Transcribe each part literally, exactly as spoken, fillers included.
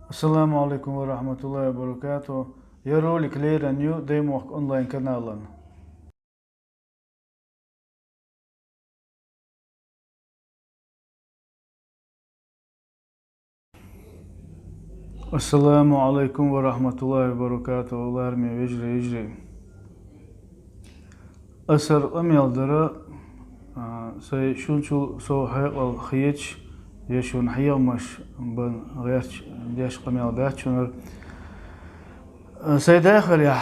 Ассаламу алейкум ва рахматуллахи ва баракатух. Я ролик леран ю Даймохк онлайн каналан. Ассаламу алейкум ва рахматуллахи ва баракатух, ларме вежре, вежре. Асар къамел дара, а, сай шунчул со хьекъал хечи, я шун хьегъамаш бан гъерч деш къамел дац шунар. А, сай дахаряхь,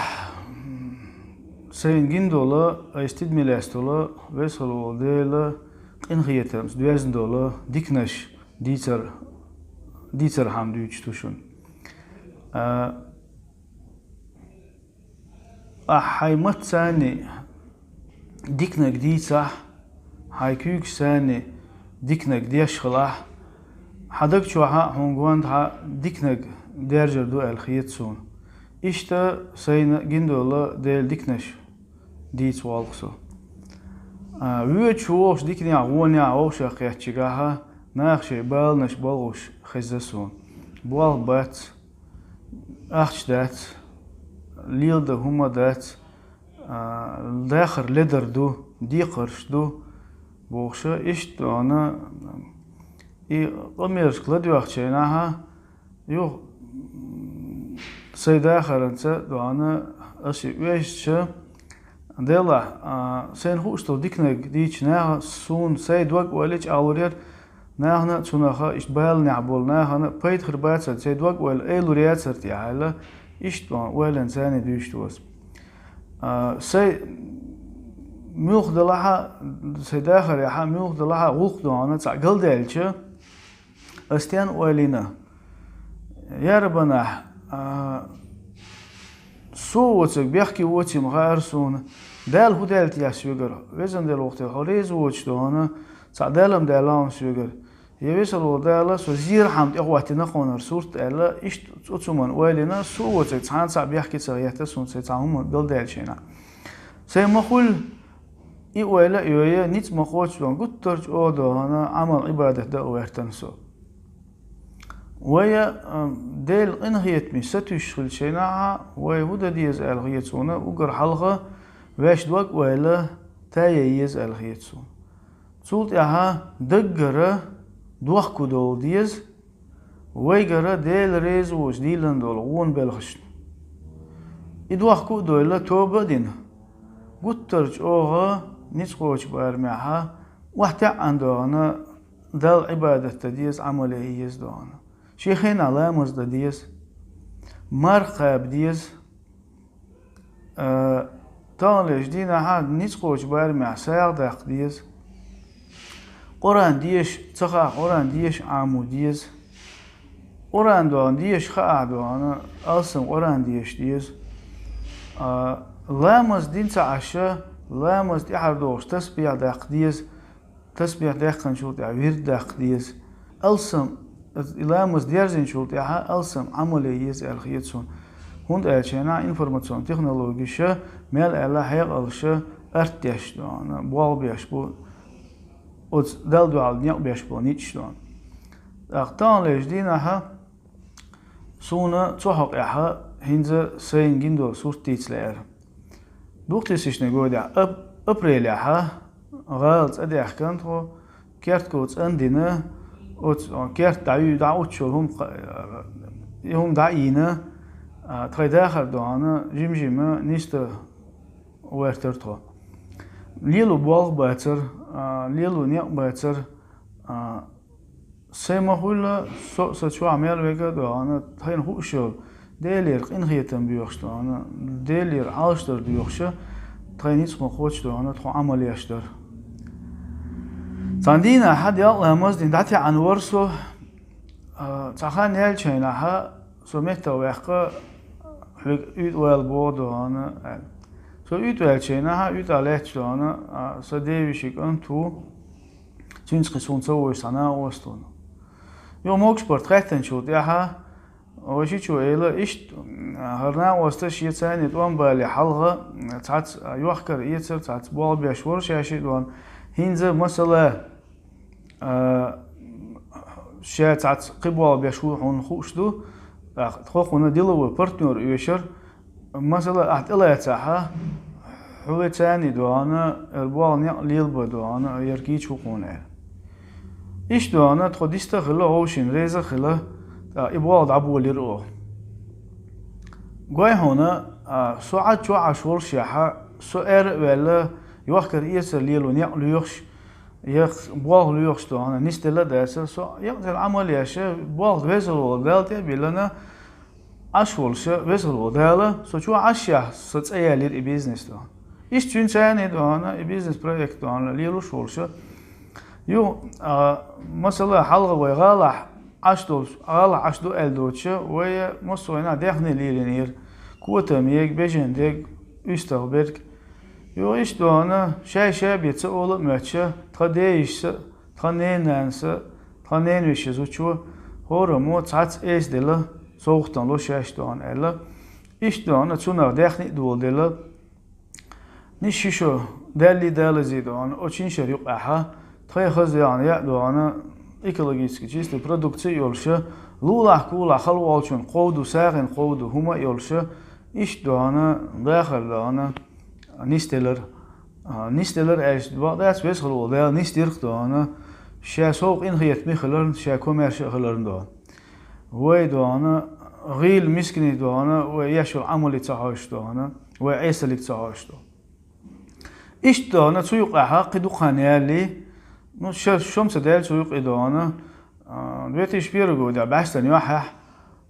сайна гиндола, айстид миластола, весалол дела, къинхетамс, дуязндола, дикнаш, дийцар, дийцар хьам дуьйцу шун. А, Ахь хьай матцани дикнаг дийцахь, хьай куьйгашцани дикнаг деш хилахь, хьан даг чохьа хьуна гондахьа дикнаг держар ду аьлла хета суна. Иштта сайна гиндола Дела дикнаш дийца волх со. А, воьдуш вогӀуш диканехь, вонехь вовшах кхеттачигахьа, наха шайн баланаш балгӀуш хеза суна. Болх бац, ахча дац, леладан хӀума дац, а, дахар ледар ду, декхарш ду, бохуша, иштта дона, и къамелашка ладоьгӀчайнахьа, юха сай дахаранца дона, аса и оьшуча, Делахь, а, сайна хууш долу диканиг дийча наха суна сай дог ойла чӀагӀлур яра, нахана а цунаха, иштта баланехь болу нахана а пайда хир бацара, сай дог ойла айлур яцара те аьлла, иштта бан ойланца царна дуьйцуш доцу. А, сай муьлха далахьа, сай дахарехьа, муьлха далахьа гӀуллакх дона цхьаъ галдаьлча, ас стен ойлина, я Раббанахь, а, со воцург бехке воций ма хаьара суна, Дала хӀун даьлла тесна вегара, везан Дела вахтера хьо реза воцуш дона, цхьаъ Дала-м даьлла хьуна соьгара. Я весалла Дала, со зерхьама тӀехӀоттина хьуна сурт аьлла, иштта цу цуман ойлина, со воцург цхьана цхьаъ бехке ца гӀетта суна, цхьа цхьа хӀума галдаьлчайна. Сайн ма хуьлу, и ойла а йойя, ницкъ ма кхочу дона, гуттар чӀогӀа дона, Ӏамал-Ӏибадат дан а гӀертана со. Вай, а, Делан къинхетаме сатуьйсуш хилчайнахьа, вай хӀун дан деза аьлла хета суна, уггар хьалха ваьш дог ойла тае еза аьлла хета суна. Цул тӀаьхьа даггара дохко довла деза, вайгара Дела реза воцуш дийлина долу гӀонан белхашна. И дохко а довла, тоба а дина, гуттар чӀогӀа ницкъ кхочу барамехьа, охьатаьӀӀан дона, Далла Ӏибадат дан деза, Ӏамал ян еза дона. Шен хенахь ламаз дан деза, марха кхаба деза, а, таханлерчу дийнахьа ницкъ кхочу барамехь сагӀа даккха деза. Къуръан деша ца хаахь, Къуръан деша Ӏамо деза. Къуръан дона деша хаахь дона, алсам Къуръан деша деза. А, ламаз дина ца Ӏаш, ламаз тӀаьхьара догӀуш тасбихь даккха деза. Тасбихь даьккхинчул тӀаьхьа вирд даккха деза. Алсам, и ламаз дерзинчул тӀаьхьа алсам Ӏамал ян еза аьлла хета суна. ХӀунда аьлча хенахь информационни технологиша, мел аьлла хьекъалша арт деш дона, болх беш бу, оцу Далла дуьхьал некъ беш болу ницкъаш дона. ТӀаккха таханлерчу дийнахьа суна цу хьокъехьа хӀинца сайна гиндолу сурт дийца лаьара. Двухтысячный годехь ап-, апрелехьа гӀала цӀа даьхкина тхо, кертков цӀандина, оцу керта дӀа-, дӀаоьцуш йолу хӀума кха-, и хӀума дӀа а йина, а, тхайн дахар дона, жим-жима нисдан гӀертара тхо. Лело болх бацара, а, лело некъ бацара, а, Сайн ма хуьлу, со а, сан чохь мел верг а дона, тхайна хууш йолу, Делера къинхетам боьхуш дона, Делера Ӏалашдар доьхуша, тхайн ницкъ ма кхочу дона, тхо Ӏамал еш дара. Цхьана дийнахьа делкъа ламаз дина дӀатаьӀна вара со, а, цхьа хан яьллачу хенахьа, со меттах ваьккха, хьоьга уьйтӀа вала боху дона аьлла. Со уьйтӀа ваьллачу хенахьа, уьйтӀа лаьтташ дона, а, сан девешин кӀант ву, цуьнца кхин суна ца вовзуш цхьа накъост ву. Юха могуш-барт хаьттинчул тӀаьхьа, вай шичо элира, иштта, хӀара накъоста шен царна тӀом бале хьалха, цхьацца йохкар эцар, цхьацца болх беш вара шаьш а дона. ХӀинца, масала, а, ша цхьацца кхин болх беш ву хьуна хууш ду, ТӀаккха тхо хьуна деловой партнёр оьшура, масала, ахь тӀелаьцахь, хьо вай царний догӀана, яр болх некъ лелабе догӀана, яр кийча хӀу хьуна аьлла. Иштта догӀана, тхо диста а хилла, вовшийн реза а хилла, тӀаккха и болх дӀаболийра оха. Гой хьуна, а, со Ӏад чу Ӏаш воллушехь, со аьра а ваьлла, йохкар-эцар лело некъ лоьхуш, я болх лоьхуш догӀана, нисделла а дацара, со екъначара Ӏамал еш, болх Веза-Воккхача Дала тӀе а биллина, Ӏаш волуша, Веза-Воккхача Дала со чу Ӏаш ехь, сан цӀа яьллера и бизнес догӀана. Иштта цуьнан царний догӀана, и бизнес-проект догӀана, лелош волуша. Юха, а, масала, хьалха вай гӀалахь Ӏаш долуш, гӀалахь Ӏаш ду аьлла доцуша, вай массо а вайна даьхни лелийнера, котам ега, бежан дега, уьстагӀ берг. Юха иштта догӀана, шай-шай бен ца ола а моьттуша, тхан дейишца, тхан ненанца, тхан ненавешин зудчо, хӀораммо цхьацца эса делла, совгӀатана ло шаьш догӀана аьлла. Иштта догӀана, цунах даьхни а доладелла. Ниш ши шо даьллий, далазий догӀана, оцу шина шарахь юкъахь, тхайн хаза яхьана яа догӀана, экологически чистая продукция а йолуша, лулахь-кулахь хала волчун кхов ду, сагӀина кхов ду хӀума а йолуша, иштта догӀана, дахар догӀана, нисделар. А, нисделар аьлча, бакъ дац, Веза-Воккхача Дала нисдира-кх догӀана, ша сов къинхетаме хиларна, ша комаьрша а хиларна догӀана. Вай догӀана, гӀийла мисканийн догӀана, вай еш йолу Ӏамале ца хьожуш догӀана, вай Ӏесаллиг ца хьожуш ду. Иштта догӀана, цу юкъахь кхин дукха хан яьллий, ну, шер шо-м ца даьлла цу юкъе догӀана, а, две тысячи первый годехь бӀаьстан йохьехь,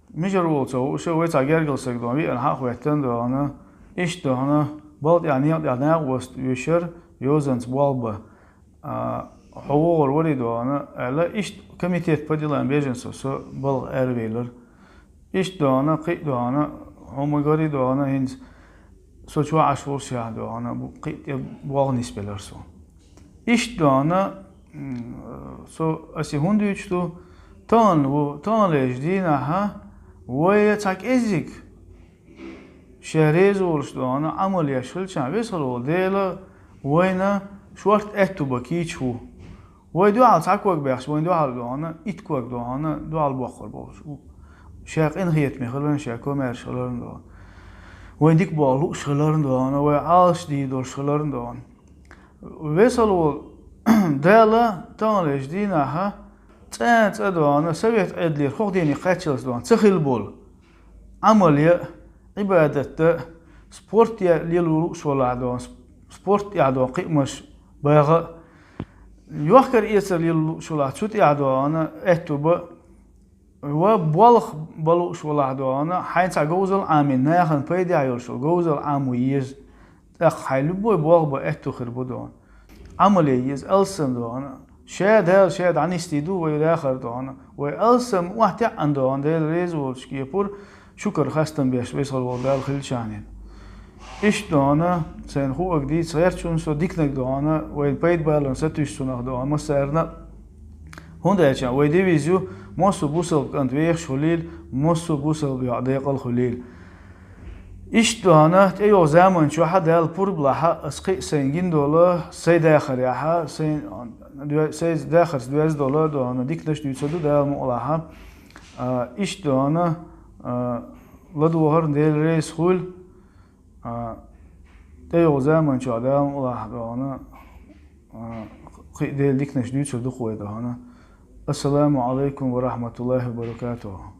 мижар волу ца хууша, вай цхьа гергара стаг догӀана, виъна хьа а хӀоьттина догӀана, иштта догӀана, балха тӀехь, некъа тӀехь накъост вуьйшура, йозанца болх бан. А, хьо вогӀур варий догӀана, аьлла, иштта комитет по делам беженцев со балха аравийлира. Иштта догӀана, кхин а догӀана, хьо ма гарий догӀана, хӀинца со чу Ӏаш воллушехь догӀана, бу-, кхин а тӀе болх нисбелира суна. Иштта догӀана, м, со аса хӀунда дуьйцуш ду, тахана ву, таханлерчу дийнахь вай цхьа кӀеззиг ша реза волуш догӀана, Ӏамал еш хилчахьана, Веза-Воккхача Дала вайна шорта аьтту бан кийча ву. Вай дуьхьал цхьа ког баьхча, вайн дуьхьал догӀана, итт ког догӀана, дуьхьал боккхур болуш ву. Ша къинхетаме хиларна, ша комаьрша хиларна догӀана. Вайн дика болх лууш хиларна догӀана, вай Ӏалашдийр долуш хиларна догӀана. Веза-Воккхача Дала таханлерчу дийнахь цӀа-цӀа догӀана, совет Ӏедалера хӀокху дийне кхаччалц догӀана, ца хилла болу Ӏамал ян а, Ӏибадат дан а, спорт ян а лело лууш валахь догӀана, сп-, спорт тӀехь догӀана кхиамаш багӀа а, йохкар-эцар лело лууш валахь, цу тӀехь догӀана аьтту бан а, ва болх бан лууш валахь догӀана, хьайн цхьа говзалла Ӏамийна, нахана пайдехь йолуш йолу говзалла Ӏамо еза. ТӀаккха хьайн любой болх бан аьтту хир бу догӀана. Ӏамал ян еза, алссам догӀана. Ша Дала ша дӀанисдийр ду вай дахар догӀана. Вай алссам охьатаьӀна догӀана, Дела реза волчу кепара, шукар-хастам беш Веза-Воккхача Дала хилчахьана. Иштта догӀана, сайна хӀуъаг дийца гӀертачунна со диканиг догӀана, вайна пайда баларна сатуьйсу цунах догӀана, массарна а. ХӀунда аьлча вай девиз ю: массо а бусалба кӀант вехаш хуьлийла, массо а бусалба йоӀ декъал хуьлийла. Иштта догӀана, тӀейогӀу заман чохь а Дала пурба лахь, ас кхин а сайна гина долу, сайн дахарехь, сайн, сайн дахарца доьзна долу догӀана, диканаш дуьйцур ду Дала мукъалахь. А, иштта догӀана, а, ладогӀарна Дела реза хуьлда. А, тӀейогӀу заман чохь Дала мукъалахь догӀана, а, кхин а Делан диканаш дуьйцур ду-кх вай догӀана. Ассаламу Ӏалайкум ва рахьматуллахӀи ва баракатухӀу.